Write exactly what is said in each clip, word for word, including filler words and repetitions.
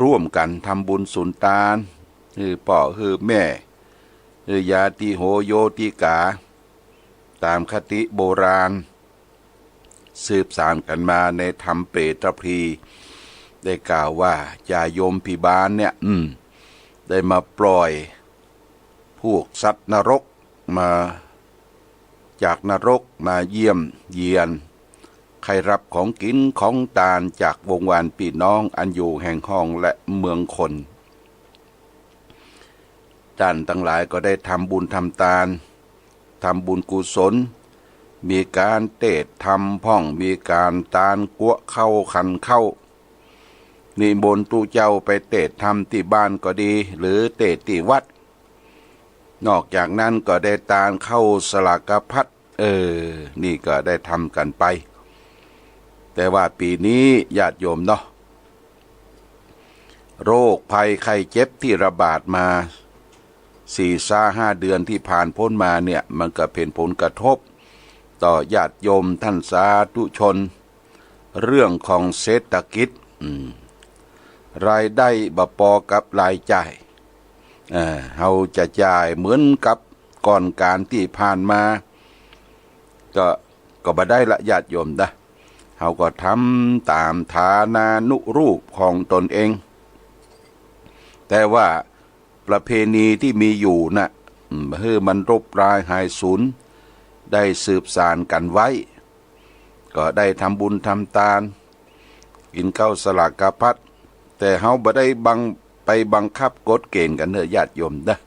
ร่วมกั๋นทำบุญสุนตาน หื้อป้อหื้อแม่ หื้อญาติโหโยติกา ต๋ามคติโบราณ สืบสานกั๋นมาในธรรมเปตพลี ได้กล่าวว่าญาติโยมผีบานเนี่ย อืม ได้มาปล่อย พวกสัตว์นรกมา จากนรกมาเยี่ยมเยียน ใค่ฮับของกิ๋นของตานจากวงวานปี้น้องอันอยู่แห่งห้องและเมืองคน ต้านตังหลายก็ได้ทำบุญทำตาน ทำบุญกุศล มีก๋านเตศน์ธรรมพ่อง มีก๋านตานกั๊วข้าวขันข้าว นิมนต์ตุ๊เจ้าไปเตศน์ธรรมตี้บ้านก็ดี หรือเตศน์ตี้วัด นอกจากนั้นก็ได้ตานข้าวสลากพัด เออ นี่ก็ได้ทำกั๋นไป แต่ว่าปี๋นี้ญาติโยมเนาะ โรคภัยไข้เจ็บตี้ระบาดมา สี่ซาห้าเดือนตี้ผ่านป๊นมาเนี่ย มันก็เป๋นผลกระทบ ต่อญาติโยมต้านสาธุชน เรื่องของเศรษฐกิจ อืม รายได้บ่ปอกับรายจ่าย เอ่อ เฮาจะจ่ายเหมือนกับก่อนก๋านตี้ผ่านมา ก็ ก็บ่ได้ละญาติโยมนะ เฮาก็ทำต๋ามฐานานุรูปของตนเอง แต่ว่าประเพณีตี้มีอยู่น่ะ อืม หื้อมันรบรายหายสูญ ได้สืบสานกั๋นไว้ ก็ได้ทำบุญทำตาน กิ๋นข้าวสลากพัด แต่เฮาบ่ได้บัง ไปบังคับกฎเกณฑ์กั๋นเน่อญาติโยมเน่อ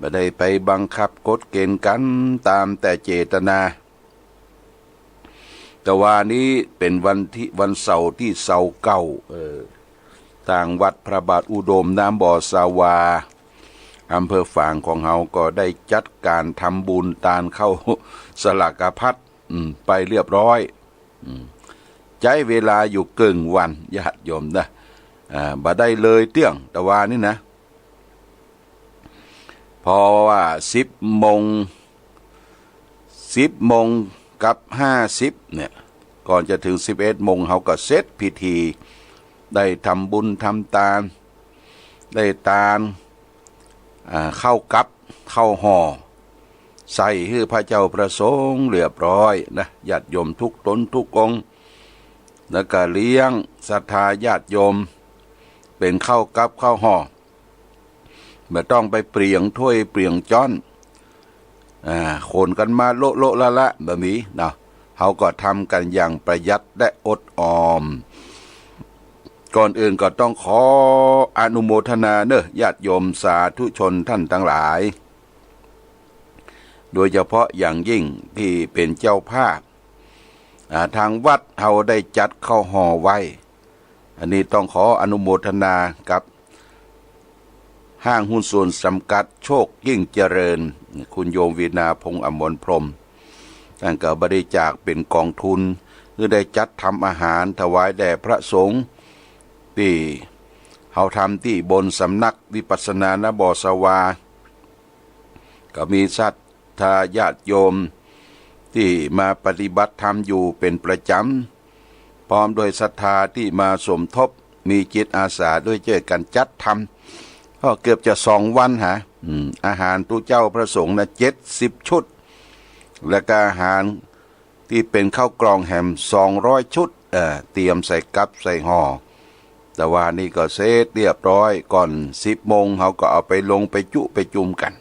บ่ได้ไปบังคับกฎเกณฑ์กั๋น ต๋ามแต่เจตนา แต่วานี้เป๋นวันตี้ วันเสาร์ตี้ซาวเก้า เออ ตางวัดพระบาทอุดมน้ำบ่อสาวา อำเภอฝางของเฮาก็ได้จัดก๋านทำบุญตานข้าวสลากพัด อืม ไปเรียบร้อย อืม ใจ๊เวลาอยู่เกิ่งวันญาติโยมนะ อ่า บ่ได้เลยเตื้อง แต่วานี้นะ เพราะว่าสิบโมง สิบโมงกับห้าสิบเนี่ย ก่อนจะเถิงสิบเอ็ดโมง เฮาก็เสร็จพิธี ได้ทำบุญทำตาน ได้ตาน อ่า ข้าวกับ ข้าวห่อ ใส่หื้อพระเจ้าพระสงฆ์เรียบร้อยนะ ญาติโยมทุกต๋นทุกองค์ แล้วก็เลี้ยงศรัทธาญาติโยม เป๋นข้าวกับข้าวห่อ บ่ต้องไปเปลี่ยงถ้วยเปลี่ยงจ๊อน อ่า ขนกั๋นมาโละโละละละ บ่มีเนาะ เฮาก็ทำกั๋นอย่างประหยัดและอดออม ก่อนอื่นก็ต้องขออนุโมทนาเน่อญาติโยมสาธุชนต้านตังหลาย โดยเฉพาะอย่างยิ่งตี้เป๋นเจ้าภาพ อ่า ตางวัดเฮาได้จัดข้าวห่อไว้ อันนี้ต้องขออนุโมทนากับ ห้างหุ้นส่วนจ๋ำกัดโชคยิ่งเจริญ คุณโยมวีณา พงษ์อมรพรหม ต้านก็บริจาคเป๋นกองทุน หื้อได้จัดทำอาหารถวายแด่พระสงฆ์ ตี้เฮาทำตี้บนสำนักวิปัสสนา ณ บ่อสาวา ก็มีศรัทธาญาติโยมตี้มาปฏิบัติธรรมอยู่เป๋นประจ๋ำ พร้อมด้วยศรัทธาตี้มาสมทบ มีจิตอาสาด้วยจ้วยกั๋นจัดทำ ก็เกือบจะสองวันหา อืม อาหารตุ๊เจ้าพระสงฆ์นะ เจ็ดสิบชุด แล้วก็อาหารตี้เป๋นข้าวกล่องแหมสองร้อยชุด เอ่อ เตรียมใส่กับใส่ห่อ แต่วานี้ก็เสร็จเรียบร้อย ก่อนสิบโมง เฮาก็เอาไปลงไปจุไปจุมกั๋น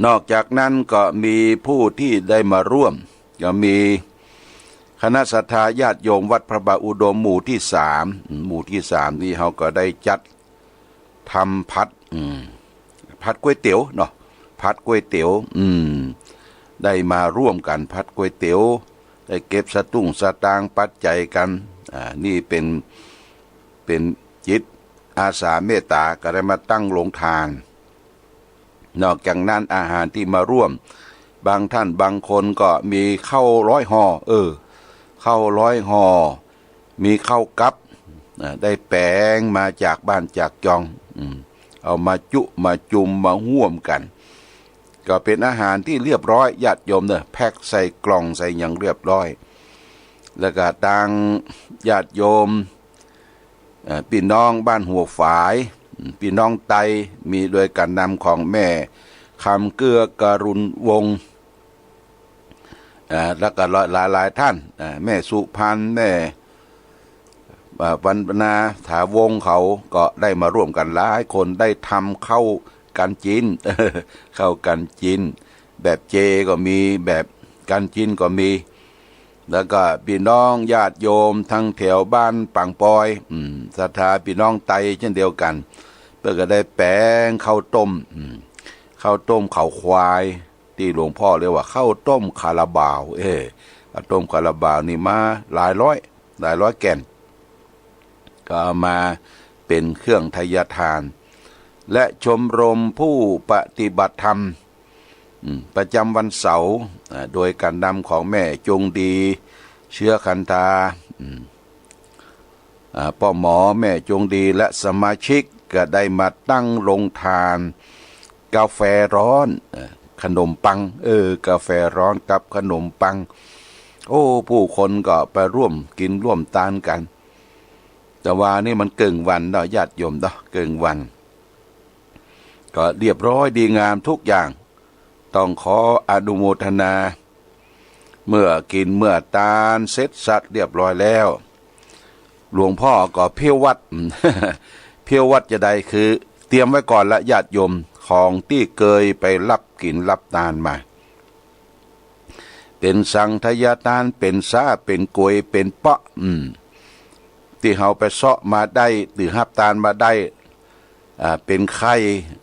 นอกจากนั้นก็มีผู้ตี้ได้มาร่วม ก็มีคณะศรัทธาญาติโยมวัดพระบาทอุดมหมู่ตี้สาม หมู่ตี้สามนี่เฮาก็ได้จัดทำผัด อืม ผัดก๋วยเตี๋ยวเนาะ ผัดก๋วยเตี๋ยว อืม ได้มาร่วมกั๋นผัดก๋วยเตี๋ยว ได้เก็บสตุ้งสตางค์ปัจจัยกั๋น อ่า นี่เป๋น เป๋นจิตอาสาเมตต๋า ก็ได้มาตั้งโรงทาน นอกจากนั้นอาหารตี้มาร่วม บางต้านบางคนก็มีข้าวร้อยห่อ เออ ข้าวร้อยห่อ มีข้าวกับ อ่า ได้แป๋งมาจากบ้านจากจอง อืม เอามาจุมาจุมมาฮ่วมกั๋น ก็เป๋นอาหารตี้เรียบร้อย ญาติโยมเน่อ แพ็คใส่กล่องใส่หยังเรียบร้อย แล้วก็ตางญาติโยม เอ่อ ปี้น้องบ้านหัวฝาย อืม ปี้น้องไต มีโดยก๋านนำของแม่คำเกื้อกรุณวงศ์ อ่า แล้วก็หลายๆ ท่าน อ่า แม่สุพรรณ แม่ อ่า วรรณาถาวงศ์ เขาก็ได้มาร่วมกั๋นหลายคน ได้ทำข้าวกั๋นกิ๋น ข้าวกั๋นกิ๋น แบบเจก็มี แบบกั๋นกิ๋นก็มี แล้วก็ปี้น้องญาติโยมทางแถวบ้านปางปอย อืม ศรัทธาปี้น้องไตเช่นเดียวกั๋น เปิ้นก็ได้แป๋งข้าวต้ม อืม ข้าวต้มเขาควาย ตี้หลวงพ่อเรียกว่าข้าวต้มคาราบาว เออ ข้าวต้มคาราบาวนี่มาหลายร้อย หลายร้อยแก่น ก็เอามาเป๋นเครื่องไทยทาน และชมรมผู้ปฏิบัติธรรม อืม ประจำวันเสาร์ อ่า โดยก๋านนำของแม่จงดี เชื้อคันธา อืม อ่า ป้อหมอแม่จงดีและสมาชิกก็ได้มาตั้งโรงทานกาแฟร้อน เอ่อ ขนมปัง เออ กาแฟร้อนกับขนมปัง โอ้ ผู้คนก็ไปร่วมกิ๋นร่วมตานกั๋น แต่ว่านี่มันเกิ่งวันเนาะ ญาติโยมเนาะ เกิ่งวัน ก็เรียบร้อยดีงามทุกอย่าง ต้องขออนุโมทนา เมื่อกิ๋นเมื่อตานเสร็จสับเรียบร้อยแล้ว หลวงพ่อก็เผี้ยววัตร เผี้ยววัตรจาใด คือเตรียมไว้ก่อนละ ญาติโยม ของตี้เกยไปฮับกิ๋นฮับตานมา เป๋นสังฆทายทาน เป๋นสา เป๋นก๋วย เป๋นเปาะ อืม ตี้เฮาไปเซาะมาได้ หรือฮับตานมาได้ อ่า เป๋นไข่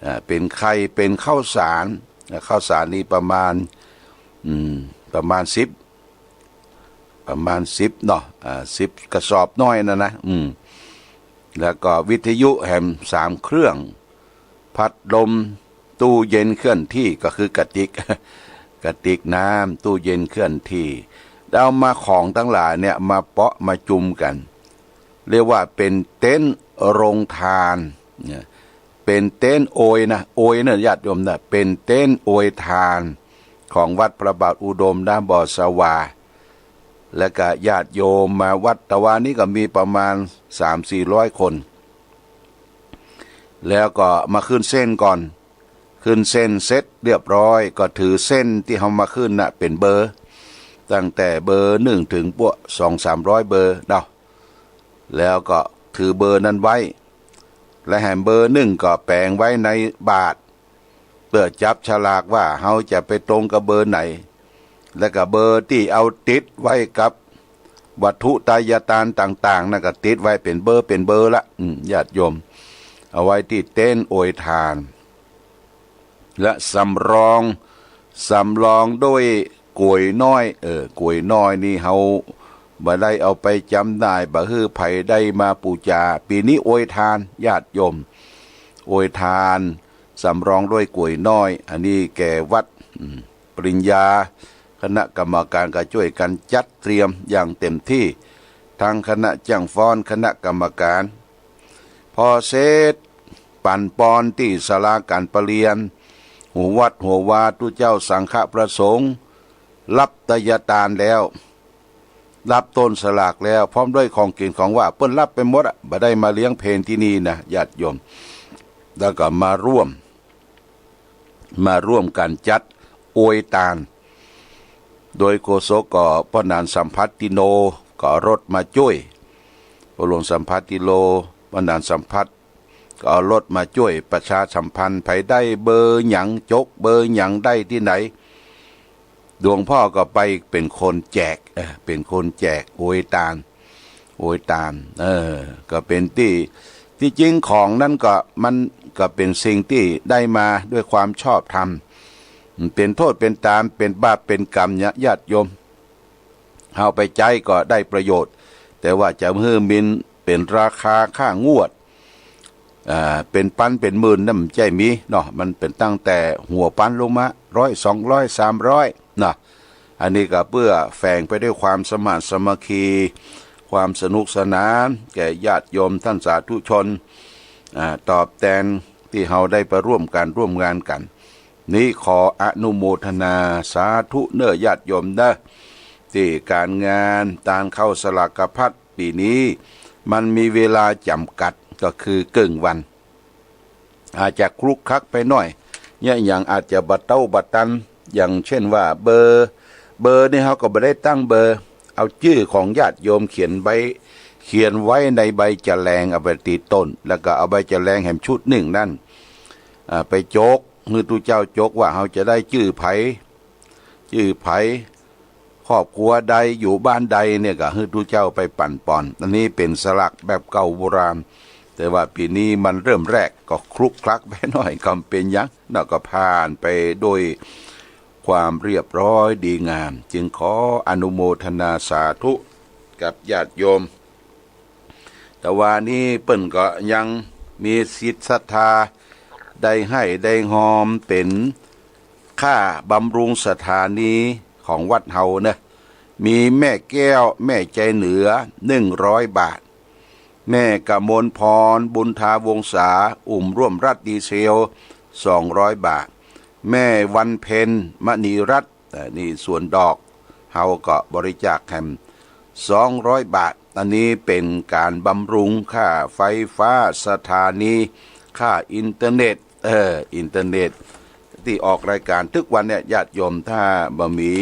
อ่า เป๋นไข่ เป๋นข้าวสาร อ่า ข้าวสารนี่ประมาณ อืม ประมาณสิบ ประมาณสิบเนาะ อ่า สิบกระสอบน้อยนั่นนะ อืม แล้วก็วิทยุแหมสามเครื่อง พัดลม ตู้เย็นเคลื่อนที่ ก็คือกระติก กระติกน้ำ ตู้เย็นเคลื่อนที่ แล้วเอามาของตังหลายเนี่ยมาเปาะมาจุมกั๋น เรียกว่าเป๋นเต็นท์โรงทานเนี่ย เป๋นเต็นท์โอยนะ โอยนะญาติโยมนะ เป๋นเต็นท์โอยทานของวัดพระบาทอุดมนะ บ่อสวา แล้วก็ญาติโยมมาวัดตะวานี้ก็มีประมาณสามสี่ร้อยคน แล้วก็มาขึ้นเส้นก่อน ขึ้นเส้นเสร็จเรียบร้อย ก็ถือเส้นตี้เฮามาขึ้นน่ะเป๋นเบอร์ ตั้งแต่เบอร์หนึ่งถึงปวกสองสามร้อยเบอร์เนาะ แล้วก็ถือเบอร์นั้นไว้ และแหมเบอร์หนึ่งก็แป๋งไว้ในบาตร เปื้อจับฉลากว่าเฮาจะไปตรงกับเบอร์ไหน และก็เบอร์ตี้เอาติดไว้กับวัตถุไทยทานต่างๆ นั่นก็ติดไว้เป๋นเบอร์เป๋นเบอร์ละ อืม ญาติโยม เอาไว้ตี้เต็นท์โอยทาน และสำรอง สำรองด้วยก๋วยน้อย เออ ก๋วยน้อยนี่เฮาบ่ได้เอาไปจ๋ำหน่าย บ่หื้อใผได้มาปู๋จา ปี๋นี้โอยทาน ญาติโยม โอยทาน สำรองด้วยก๋วยน้อย อันนี้แก่วัด อืม ปริญญา คณะกรรมการก็จ้วยกั๋นจัดเตรียมอย่างเต็มตี้ ทั้งคณะจ้างฟ้อน คณะกรรมการ พอเสร็จ ปั๋นปอนตี้ศาลาก๋านประเรียน หัววัดหัววา ตุ๊เจ้าสังฆะพระสงฆ์ ฮับไทยทานแล้ว ฮับต้นสลากแล้ว พร้อมด้วยของกิ๋นของหว่าน เปิ้นฮับไปหมดอะ บ่ได้มาเลี้ยงเพลตี้นี่นะ ญาติโยม แล้วก็มาร่วม มาร่วมกั๋นจัดโอยตาน โดยโฆษกก็ป้อหนานสัมพันติโน ก็เอารถมาจ้วย ป้อหลวงสัมพันติโน ป้อหนานสัมพันติ ก็เอารถมาจ้วยประชาสัมพันธ์ ใผได้เบอร์หยัง จกเบอร์หยัง ได้ตี้ไหน หลวงพ่อก็ไปเป๋นคนแจก เออ เป๋นคนแจกโอยตาน โอยตาน เออ ก็เป๋นตี้ ตี้จริงของนั้นก็ มันก็เป๋นสิ่งตี้ได้มาด้วยความชอบธรรม เป๋นโทษเป๋นตาน เป๋นบาปเป๋นกรรมเนี่ย ญาติโยม เฮาไปใจ๊ก็ได้ประโยชน์ แต่ว่าจะหื้อมันเป๋นราคาค่างวด อ่า เป๋นปันเป๋นหมื่นนั่นมันใจ้มีเนาะ มันเป๋นตั้งแต่หัวปันลงมา ร้อย สองร้อย สามร้อย เนาะ อันนี้ก็เปื้อแฝงไปด้วยความสมานสามัคคี ความสนุกสนาน แก่ญาติโยมต้านสาธุชน อ่า ตอบแตนตี้เฮาได้ไปร่วมกั๋นร่วมงานกั๋น นี้ขออนุโมทนาสาธุเน้อญาติโยมเน้อ ตี้ก๋านงานตานข้าวสลากพัดปี๋นี้ มันมีเวลาจ๋ำกัด ก็คือเกิ่งวัน อาจจะคลุกคลักไปหน้อย เนี่ย อย่างอาจจะบ่เต๊าบ่ตัน อย่างเช่นว่าเบอร์ เบอร์นี่เฮาก็บ่ได้ตั้งเบอร์ เอาจื้อของญาติโยมเขียนไว้ เขียนไว้ในใบจะแลงเอาไว้ตี้ต้น แล้วก็เอาใบจะแลงแหมชุดนึ่งนั้น อ่า ไปจก หื้อตุ๊เจ้าจกว่าเฮาจะได้จื้อใผ จื้อใผ ครอบครัวใด อยู่บ้านใดเนี่ย ก็หื้อตุ๊เจ้าไปปั๋นป่อน อันนี้เป๋นสลากแบบเก่าโบราณ แต่ว่าปี๋นี้มันเริ่มแรก ก็คลุกคลักไปหน้อย ก็บ่เป๋นหยังเนาะ ก็ผ่านไปโดยความเรียบร้อยดีงาม จึงขออนุโมทนาสาธุกับญาติโยม แต่ว่านี้เปิ้นก็ยังมีจิตศรัทธา ได้ให้ได้ฮอมเป๋นค่าบำรุงสถานีของวัดเฮาเนาะ มีแม่แก้ว แม่ใจเหนือ หนึ่งร้อยบาท แม่กมลพร บุญทาวงศา อุ่มร่วมรัตน์ดีเซล สองร้อยบาท แม่วันเพ็ญ มณีรัตน์ อ่า นี่สวนดอก เฮาก็บริจาคแหม สองร้อยบาท อันนี้เป๋นก๋านบำรุงค่าไฟฟ้าสถานี ค่าอินเทอร์เน็ต เออ อินเทอร์เน็ต ตี้ออกรายก๋านตึกวันเนี่ย ญาติโยม ถ้าบ่มี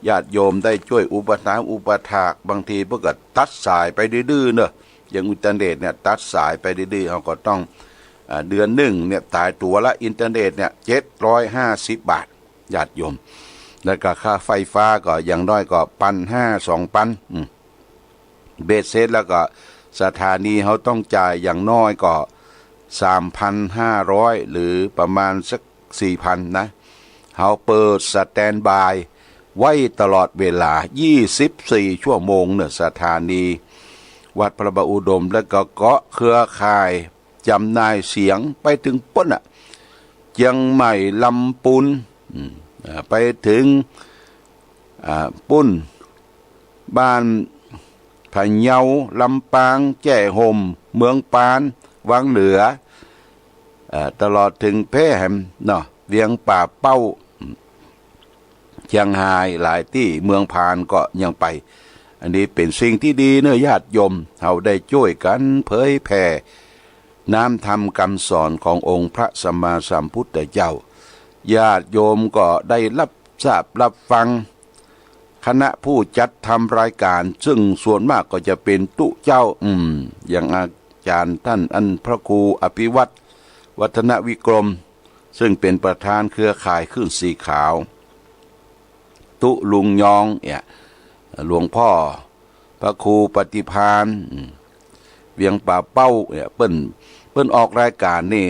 ญาติโยมได้จ้วยอุปถัมภ์อุปถาก บางทีเปิ้นก็ตัดสายไปดื้อๆ เนาะ อย่างอินเทอร์เน็ตเนี่ย ตัดสายไปดื้อๆ เฮาก็ต้อง อ่า เดือนนึ่งเนี่ย ต๋ายตั๋วละอินเทอร์เน็ตเนี่ย เจ็ดร้อยห้าสิบบาท ญาติโยม แล้วก็ค่าไฟฟ้าก็อย่างน้อยก็ปันห้า สองปัน อืม เบ็ดเสร็จแล้วก็สถานีเฮาต้องจ่ายอย่างน้อยก็ สามพันห้าร้อย หรือประมาณสัก สี่พัน นะ เฮาเปิดสแตนด์บายไว้ตลอดเวลา ยี่สิบสี่ ชั่วโมงเนาะ สถานีวัดพระบาทอุดม แล้วก็เกาะเครือข่าย จ๋ำหน่ายเสียงไปเถิงปู๊นน่ะ เจียงใหม่ ลำปูน อืม อ่า ไปเถิง อ่า ปู๊น บ้านพะเยา ลำปาง แจ้ห่ม เมืองปาน วังเหนือ อ่า ตลอดเถิงแพร่แหมเนาะ เวียงป่าเป้า เจียงฮาย หลายตี้ เมืองพานก็ยังไป อันนี้เป๋นสิ่งตี้ดีเนาะ ญาติโยม เฮาได้จ้วยกั๋นเผยแผ่น้ำธรรมกำสอนขององค์พระสัมมาสัมพุทธเจ้า ญาติโยมก็ได้รับทราบรับฟัง คณะผู้จัดทำรายก๋าน ซึ่งส่วนมากก็จะเป๋นตุ๊เจ้า อืม อย่างอาจ๋ารย์ต้านอั้นพระครูอภิวัฒน์ วัฒนวิกรม ซึ่งเป๋นประธานเครือข่ายคลื่นสีขาว ตุ๊ลุงยองเนี่ย หลวงพ่อพระครูปฏิภาณ อืม เวียงป่าเป้าเนี่ย เปิ้น เปิ้นออกรายก๋านนี่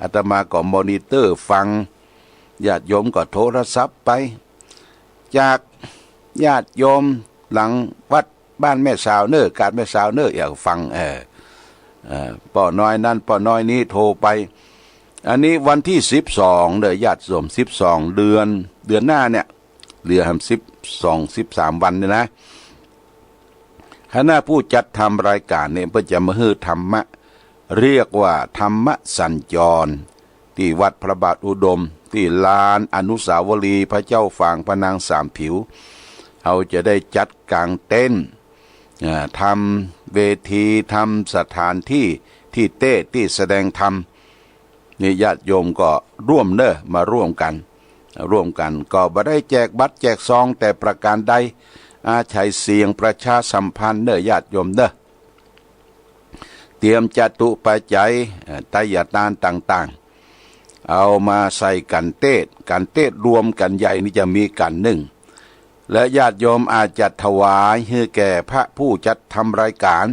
อาตมาก็มอนิเตอร์ฟัง ญาติโยมก็โทรศัพท์ไป จากญาติโยมหลังวัดบ้านแม่สาวเน่อ กาดแม่สาวเน่อ อยากฟัง เออ เออ ป้อน้อยนั้นป้อน้อยนี้โทรไป อันนี้วันตี้สิบสองเน่อ ญาติโยม สิบสอง เดือน เดือนหน้าเนี่ย เหลือแหมสิบสอง สิบสามวันเนี่ยนะ คณะผู้จัดทำรายก๋านเนี่ย เปิ้นจะมาหื้อธรรมะ เรียกว่าธรรมสัญจร ตี้วัดพระบาทอุดม ตี้ลานอนุสาวรีย์พระเจ้าฝางพระนางสามผิว เฮาจะได้จัดก๋างเต็นท์ อ่า ทำเวที ทำสถานตี้ ตี้เตสน์ ตี้แสดงธรรม นี่ญาติโยมก็ร่วมเน่อ มาร่วมกั๋น ร่วมกั๋น ก็บ่ได้แจกบัตรแจกซองแต่ประก๋านใด อาศัยเสียงประชาสัมพันธ์เน่อ ญาติโยมเน่อ เตรียมจตุปัจจัย เอ่อ ไตรยาตานต่างๆ เอามาใส่ก๋านเตสน์ ก๋านเตสน์รวมก๋านใหญ่นี่จะมีก๋านนึ่ง และญาติโยมอาจจะถวายหื้อแก่พระผู้จัดทำรายก๋าน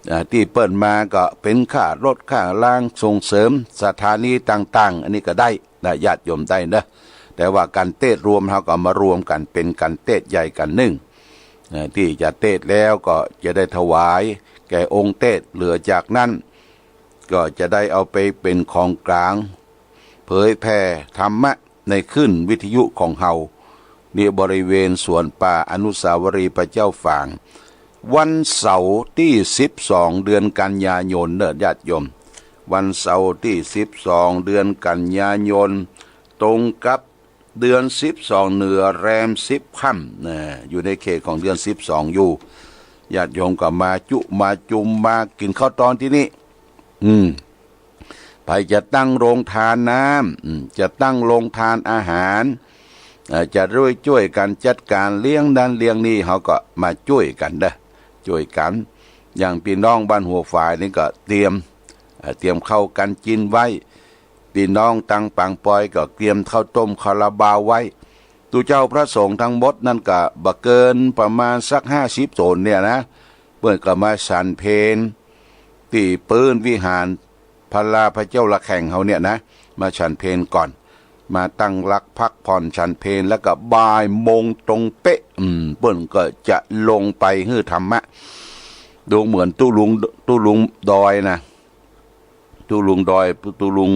อ่า ตี้เปิ้นมาก็เป๋นค่ารถค่าลาง ส่งเสริมสถานีต่างๆ อันนี้ก็ได้นะ ญาติโยมได้เนาะ แต่ว่าก๋านเตสน์รวมเฮาก็เอามารวมกั๋นเป๋นก๋านเตสน์ใหญ่ก๋านนึ่ง เอ่อ ตี้จะเตสน์แล้วก็จะได้ถวายแก่องค์เตสน์ เหลือจากนั้นก็จะได้เอาไปเป๋นของก๋าง เผยแผ่ธรรมะในคลื่นวิทยุของเฮา นี่บริเวณสวนป่าอนุสาวรีย์พระเจ้าฝาง วันเสาร์ตี้สิบสอง เดือนกันยายนเน่อ ญาติโยม วันเสาร์ตี้สิบสอง เดือนกันยายน ตรงกับเดือนสิบสองเหนือแรมสิบค่ำนะ อยู่ในเขตของเดือนสิบสองอยู่ ญาติโยมก็มาจุมาจุมมากิ๋นข้าวตอนตี้นี่ อืม ใผจะตั้งโรงทานน้ำ อืม จะตั้งโรงทานอาหาร เอ่อ จะร่วมจ้วยกั๋นจัดก๋านเลี้ยงนั้นเลี้ยงนี่ เฮาก็มาจ้วยกั๋นเน่อ จ้วยกั๋น อย่างปี้น้องบ้านหัวฝายนี่ก็เตรียม เอ่อ เตรียมข้าวกั๋นกิ๋นไว้ ปี้น้องตังปางปอยก็เตรียมข้าวต้มคาราบาวไว้ ตุ๊เจ้าพระสงฆ์ตังหมดนั้นก็บ่เกินประมาณสักห้าสิบต๋นเนี่ยนะ เปิ้นก็มาฉันเพลตี้ปื๊นวิหารพลาพระเจ้าระแข่งเฮาเนี่ยนะ มาฉันเพลก่อน มาตั้งหลักพักผ่อนฉันเพล แล้วก็บ่ายโมงตรงเป๊ะ อืม เปิ้นก็จะลงไปหื้อธรรมะ ดูเหมือนตุ๊ลุง ตุ๊ลุงดอยนะ ตุ๊ลุงดอย ตุ๊ลุง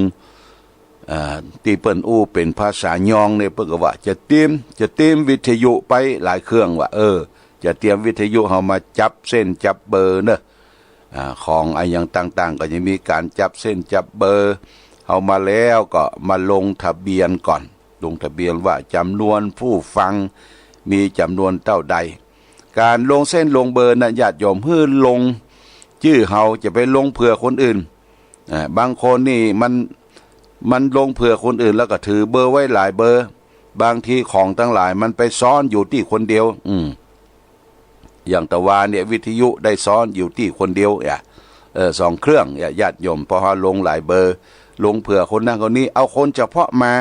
อ่า ตี้เปิ้นอู้เป๋นภาษายองเนี่ย เปิ้นก็ว่าจะเตรียม จะเตรียมวิทยุไปหลายเครื่องว่า เออ จะเตรียมวิทยุเฮามาจับเส้นจับเบอร์เน่อ อ่า ของอะหยังต่างๆ ก็จะมีก๋านจับเส้นจับเบอร์ เฮามาแล้วก็มาลงทะเบียนก่อน ลงทะเบียนว่าจ๋ำนวนผู้ฟังมีจ๋ำนวนเต้าใด ก๋านลงเส้นลงเบอร์นั้น ญาติโยมหื้อลงจื้อเฮา จะไปลงเผื่อคนอื่น อ่า บางคนนี่มัน มันลงเผื่อคนอื่นแล้วก็ถือเบอร์ไว้หลายเบอร์ บางทีของตังหลายมันไปซ้อนอยู่ตี้คนเดียว อืม อย่างตะวาเนี่ยวิทยุได้ซ้อนอยู่ตี้คนเดียว อ่ะ เออ สองเครื่อง อ่ะ ญาติโยม เพราะว่าลงหลายเบอร์ ลงเผื่อคนนั้นคนนี้ เอาคนเฉพาะมา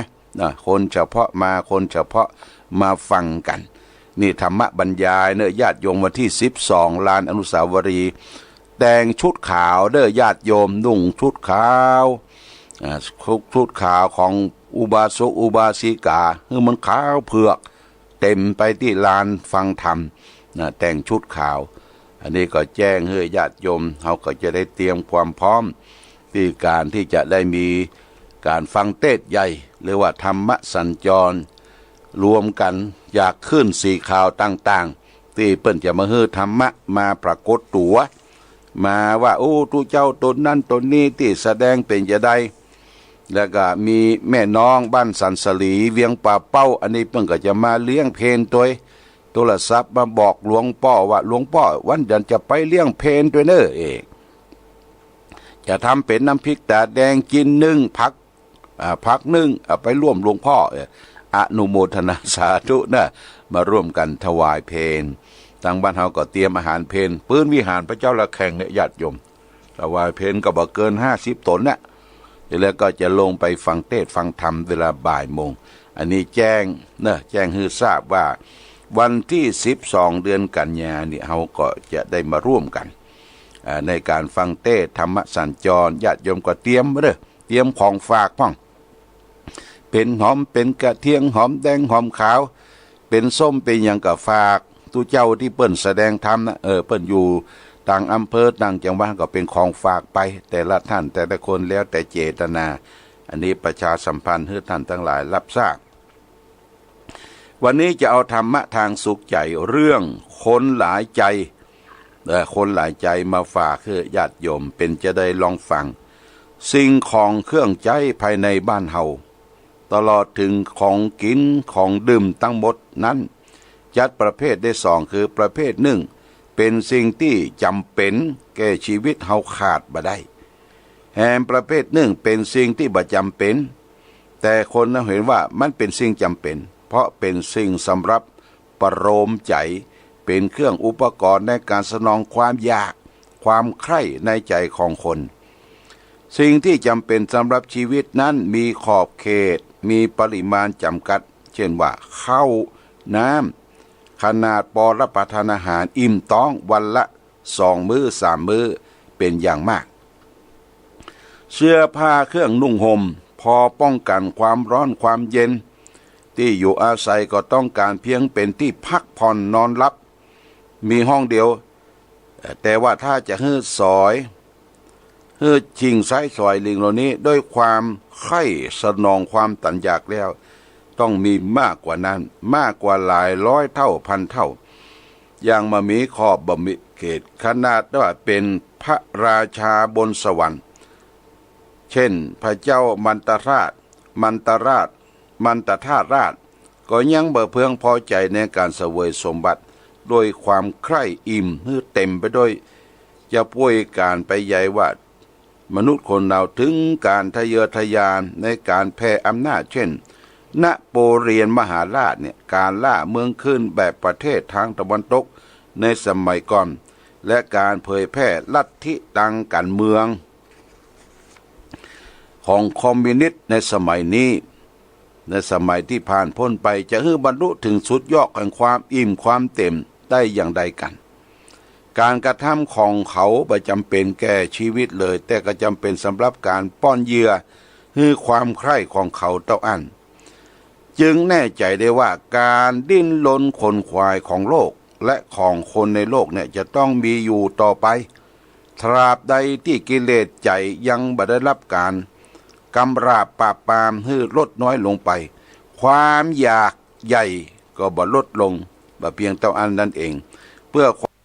นะ คนเฉพาะมา คนเฉพาะมาฟังกั๋น นี่ธรรมบรรยายเน่อ ญาติโยม วันตี้สิบสอง ลานอนุสาวรีย์ แต่งชุดขาวเน่อ ญาติโยม นุ่งชุดขาว อ่า ชุด ชุดขาวของอุบาสกอุบาสิกา หื้อมันขาวเผือก เต๋มไปตี้ลานฟังธรรมนะ แต่งชุดขาว อันนี้ก็แจ้งหื้อญาติโยม เฮาก็จะได้เตรียมความพร้อม ตี้ก๋านตี้จะได้มีก๋านฟังเตสน์ใหญ่ หรือว่าธรรมสัญจร รวมกั๋นจากคลื่นสีขาวต่างๆ ตี้เปิ้นจะมาหื้อธรรมะมาปรากฏตั๋ว มาว่า โอ้ ตุ๊เจ้าต๋นนั้นต๋นนี้ตี้แสดงเป๋นจาใด แล้วก็มีแม่น้องบ้านสันสลี เวียงป่าเป้า อันนี้เปิ้นก็จะมาเลี้ยงเพลตวย โทรศัพท์มาบอกหลวงป้อว่า หลวงป้อ วันจันทร์จะไปเลี้ยงเพลตวยเน่อ เอ จะทำเป๋นน้ำพริกต๋าแดง จิ๊นนึ่ง ผัก อ่า ผักนึ่ง เอาไปร่วมหลวงป้อ เออ อนุโมทนาสาธุเน่อ มาร่วมกั๋นถวายเพล ตังบ้านเฮาก็เตรียมอาหารเพล ปื๊นวิหารพระเจ้าระแข่งเนี่ย ญาติโยม ถวายเพลก็บ่เกินห้าสิบต๋นน่ะ แล้วก็จะลงไปฟังเตสน์ฟังธรรมเวลาบ่ายโมง อันนี้แจ้งเน่อ แจ้งหื้อทราบว่า วันตี้สิบสอง เดือนกันยานี่ เฮาก็จะได้มาร่วมกั๋น อ่า ในก๋านฟังเตสน์ธรรมสัญจร ญาติโยมก็เตรียมไว้เน่อ เตรียมของฝากพ่อง เป๋นหอม เป๋นกระเทียม หอมแดง หอมขาว เป๋นส้ม เป๋นหยังก็ฝากตุ๊เจ้าตี้เปิ้นแสดงธรรมนะ เออ เปิ้นอยู่ต่างอำเภอต่างจังหวัดก็เป๋นของฝากไป แต่ละท่านแต่ละคนแล้วแต่เจตนา อันนี้ประชาสัมพันธ์หื้อท่านตังหลายฮับทราบ วันนี้จะเอาธรรมะทางสุขใจ๋เรื่องคนหลายใจ๋ เอ่อ คนหลายใจ๋มาฝากหื้อญาติโยม เป๋นจาใดลองฟัง สิ่งของเครื่องใจ๊ภายในบ้านเฮา ตลอดเถิงของกิ๋นของดื่มตังหมดนั้น จัดประเภทได้สอง คือประเภทนึ่ง เป๋นสิ่งตี้จ๋ำเป๋นแก่จีวิตเฮาขาดบ่ได้ แหมประเภทนึ่งเป๋นสิ่งตี้บ่จ๋ำเป๋น แต่คนเฮาหันว่ามันเป๋นสิ่งจ๋ำเป๋น เพราะเป๋นสิ่งสำหรับประโลมใจ๋ เป๋นเครื่องอุปกรณ์ในก๋านสนองความอยาก ความใคร่ในใจ๋ของคน สิ่งตี้จ๋ำเป๋นสำหรับจีวิตนั้นมีขอบเขต มีปริมาณจ๋ำกัด เจ้นว่า ข้าว น้ำ ขนาดปอรับประทานอาหารอิ่มต๊องวันละสองมื้อสามมื้อเป๋นอย่างมาก เสื้อผ้าเครื่องนุ่งห่ม พอป้องกั๋นความฮ้อนความเย็น ตี้อยู่อาศัยก็ต้องก๋านเพียงเป๋นตี้พักผ่อนนอนหลับ มีห้องเดียว แต่ว่าถ้าจะหื้อสอย หื้อชิงไซ้สอยหลิงเหล่านี้ด้วยความใคร่สนองความตันอยากแล้ว ต้องมีมากกว่านั้น มากกว่าหลายร้อยเต้าพันเต้า อย่างบ่มีขอบบ่มีเขต ขนาดว่าเป๋นพระราชาบนสวรรค์ เจ้นพระเจ้ามันตราช มันตราช มันตทาราช ก็ยังบ่เพิงพอใจ๋ในก๋านเสวยสมบัติ ด้วยความใคร่อิ่มหื้อเต็มไปด้วย จะป่วยก๋านไปใหญ่ว่า มนุษย์คนเฮาเถิงก๋านทะเยอทะยานในก๋านแผ่อำนาจ เจ้น นโปเลียนมหาราชเนี่ย ก๋านล่าเมืองขึ้นแบบประเทศตางตะวันตกในสมัยก่อน และก๋านเผยแผ่ลัทธิตางก๋านเมือง ของคอมมิวนิสต์ในสมัยนี้ ในสมัยตี้ผ่านป๊นไป จะหื้อบรรลุเถิงสุดยอดแห่งความอิ่มความเต็มได้อย่างใดกั๋น ก๋านกระทำของเขาบ่จ๋ำเป๋นแก่จีวิตเลย แต่ก็จ๋ำเป๋นสำหรับก๋านป้อนเหยื่อหื้อความใคร่ของเขาเต้าอั้น จึงแน่ใจ๋ได้ว่าก๋านดิ้นรนขนขวายของโลกและของคนในโลกเนี่ยจะต้องมีอยู่ต่อไป ตราบใดตี้กิเลสใจ๋ยังบ่ได้ฮับก๋านกำราบปราบปรามหื้อลดน้อยลงไป ความอยากใหญ่ก็บ่ลดลง บ่เปียงเต้าอั้นนั้นเอง เปื้อความ